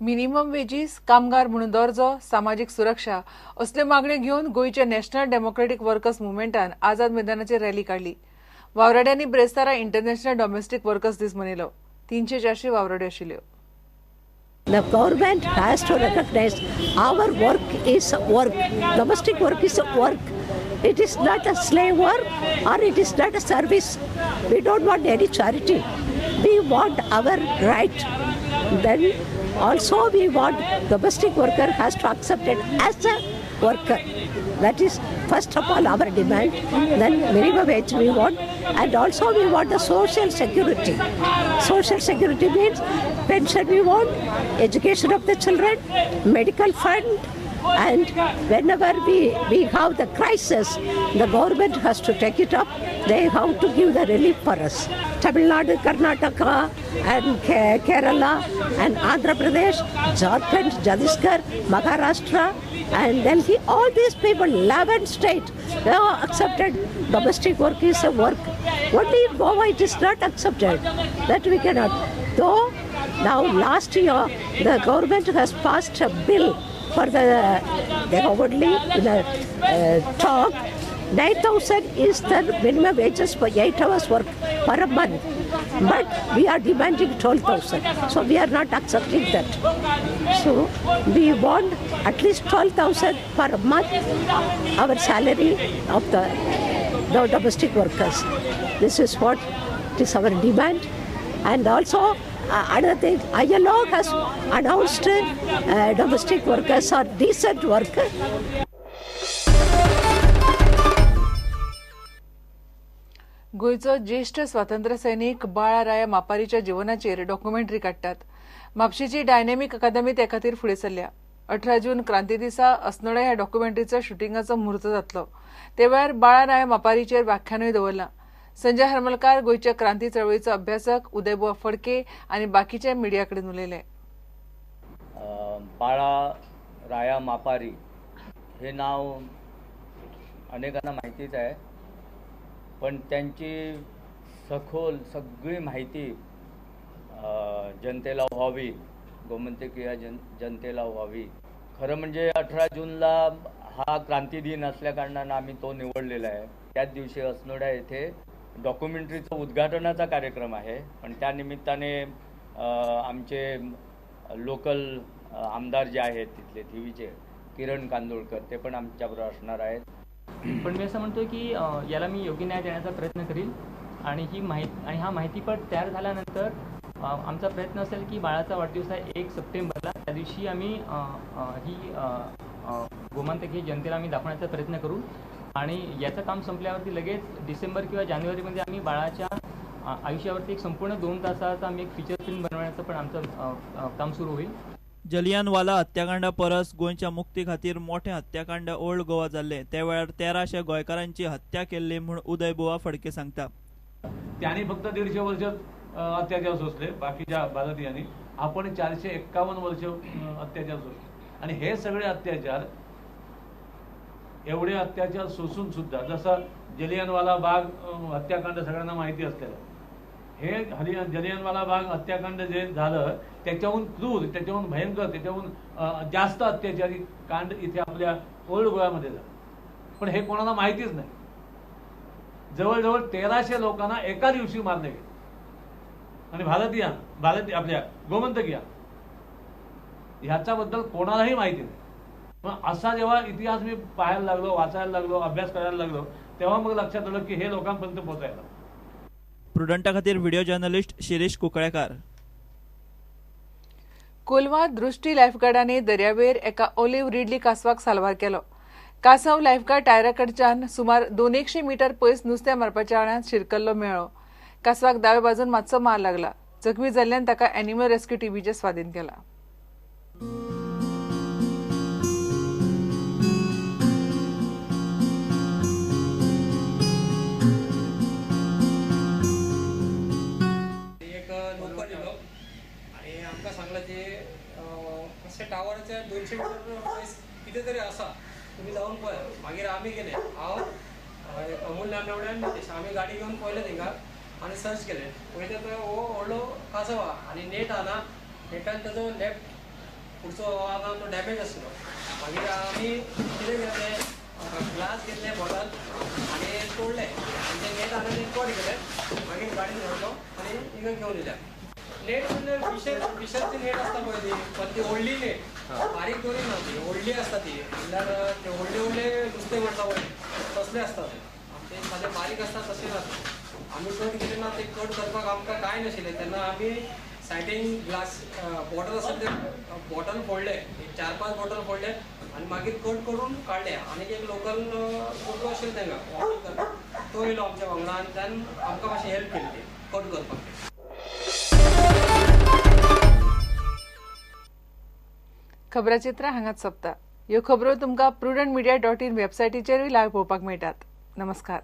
Minimum wages, कामगार म्हणून दर्जो, सामाजीक सुरक्षा असल्यो मागण्यो घेवन गोंयच्या नॅशनल डेमोक्रेटीक वर्कर्स मुवमेंटान आझाद मैदानाचेर रॅली काडली. वावराड्यांनी ब्रेस्तारा इंटरनॅशनल डॉमेस्टीक वर्कर्स दीस मनयलो. 300-400 वावराड्यो आशिल्ल्यो. The government has to recognize our work is work. Domestic work is a work. It is not a slave work or it is not a service. We don't want any charity. We want our right. Then also we want domestic worker has to accept it as a worker. That is first of all our demand. Then minimum wage we want, and also we want the social security. Social security means pension we want, education of the children, medical fund, and whenever we have the crisis, the government has to take it up. They have to give the relief for us. Tamil Nadu, Karnataka and Kerala and Andhra Pradesh, Jharkhand, Chhattisgarh, Maharashtra and Delhi, all these people, 11 states, they have accepted domestic work is a work. Only in Goa it is not accepted. That we cannot. Though now last year the government has passed a bill for the, they have only in a talk, 9,000 is the minimum wages for 8 hours work per a month. But we are demanding 12,000. So we are not accepting that. So we want at least 12,000 per month our salary of the domestic workers. This is what is our demand. And also another thing, ILO has announced domestic workers are decent workers. गोंयचो ज्येश्ठ स्वातंत्र्य सैनिक बाळा राया मापारीच्या जिवनाचेर documentary काडटात. म्हापशेची dynamic अकादमी ते खातीर फुडें सरल्या. 18 जून क्रांती दिसा अस्नोड्या ह्या डॉक्युमेंटरीचो शुटिंगाचो म्हूर्त जातलो. ते वेळार बाळा राया मापारीचेर व्याख्यानूय दवरलां. संजय हरमलकार, गोंयच्या क्रांती चळवळीचो अभ्यासक उदयबुवा फडके आनी बाकीचे मिडिया कडेन उलयले. बाळा राया मापारी हे नाव अनेकांना माहितीच आहे, पण त्यांची सखोल सगळी माहिती जनतेला व्हावी, गोमंतकीय जनतेला व्हावी. खरं म्हणजे 18 जूनला हा क्रांती दिन असल्याकारणानं आम्ही तो निवडलेला आहे. त्याच दिवशी अस्नोडा येथे डॉक्युमेंटरीचं उद्घाटनाचा कार्यक्रम आहे, पण त्या निमित्ताने आमचे लोकल आमदार जे आहेत तिथले थिवीचे किरण कांदोळकर ते पण आमच्याबरोबर असणार आहेत. पण मी असं म्हणतो की याला मी योग्य न्याय देण्याचा प्रयत्न करील आणि ही माहिती आणि हा माहितीपट तयार झाल्यानंतर आमचा प्रयत्न असेल की बाळाचा वाढदिवस आहे 1 सप्टेंबरला, त्या दिवशी आम्ही ही गोमंतकीय जनतेला आम्ही दाखवण्याचा प्रयत्न करू. आणि याचं काम संपल्यावरती लगेच डिसेंबर किंवा जानेवारीमध्ये आम्ही बाळाच्या आयुष्यावरती एक संपूर्ण 2 तासाचा आम्ही एक फीचर फिल्म बनवण्याचं पण आमचं काम सुरू होईल. जलियानवाला हत्याकांडा परस गोंयच्या मुक्ती खातीर मोठे हत्याकांड ओल्ड गोवा जाल्ले. त्या वेळार 1300 गोंयकारांची हत्या केल्ली म्हूण उदयबुवा फडके सांगता. त्यांनी फक्त 150 वर्ष अत्याचार सोसले, बाकीच्या भारतीयांनी आपण 451 वर्ष अत्याचार सोसले. आणि हे सगळे अत्याचार, एवढे अत्याचार सोसून सुद्धा, जसं जलियानवाला बाग हत्याकांड सगळ्यांना माहिती असलेलं, हे जलियानवाला बाग हत्याकांड जे झालं त्याच्याहून क्रूर, त्याच्याहून भयंकर, त्याच्याहून जास्त अत्याचारी कांड इथे आपल्या ओल्ड गोव्यामध्ये झालं. पण हे कोणाला माहितीच नाही. जवळजवळ 1300 लोकांना एका दिवशी मारले गेले. आणि भारतीय आपल्या गोमंतकीय ह्याच्याबद्दल कोणालाही माहिती नाही. मग असा जेव्हा इतिहास मी पाहायला लागलो, वाचायला लागलो, अभ्यास करायला लागलो, तेव्हा मग लक्षात आलं की हे लोकांपर्यंत पोहोचायला. प्रुडंटा खातीर व्हिडिओ जर्नलिस्ट शिरीष कुकळेकार. कोलवा दृष्टी लायफगार्डांनी दर्यावेर एका ओलिव्ह रिडली कासवाक साल्वार केलो. कासव लायफगार्ड टायरा कडच्यान सुमार 200 मीटर पयस नुस्तें मारपाच्या आळ्यांत शिरकल्लो मेळ्ळो. कासवाक दावे बाजून मातसो मार लागला. जखमी जाल्ल्यान ताका एनिमल रेस्क्यू टिमीचे स्वाधीन केला. टावराच्या 200 मीटर पयस कितें तरी आसा, तुमी जावन पळय. मागीर आमी गेले, हांव अमूल नामनेवडे आनी नितेश, आमी गाडी घेवन पळयलें थिंगा. आनी सर्च केलें. पळयता तो हो व्हडलो कांसव आहा आनी नेट आहा ना, नेटान ताजो लेफ्ट फुडचो आहा ना तो डॅमेज आसलो. मागीर आमी कितें केलें तें ग्लास घेतलें बॉटल आनी तोडलें आनी तें नेट आहा तें कट केलें. मागीर गाडयेन व्हरलो आनी हिंगा घेवन येयले. नेट म्हणल्यार फिशरची नेट आसता पळय ती, पण ती व्हडली नेट, बारीक दोरी ना, ती व्हडली आसता ती. म्हणल्यार ते व्हडले व्हडले नुस्तें मारता पळय तसले आसता ते. आमचे सादे बारीक आसता तशें ना. आमी कट केलें ना, ते कट करपाक आमकां कांय नाशिल्लें. तेन्ना आमी सायडीन ग्लास बॉटल आसा ते बॉटल फोडले, 4-5 बॉटल फोडले आनी मागीर कट करून काडले. आनी एक लोकल कुटलो आशिल्लो तांकां वॉकिंग करपाक, तो येयलो आमच्या वांगडा आनी त्यान आमकां मातशी हेल्प केली ती कट करपाक. खबराचित्र हांगाच सोंपता. ह्यो खबरो तुमकां prudentmedia.in वेबसायटीचेरूय लायव्ह पळोवपाक मेळटात. नमस्कार.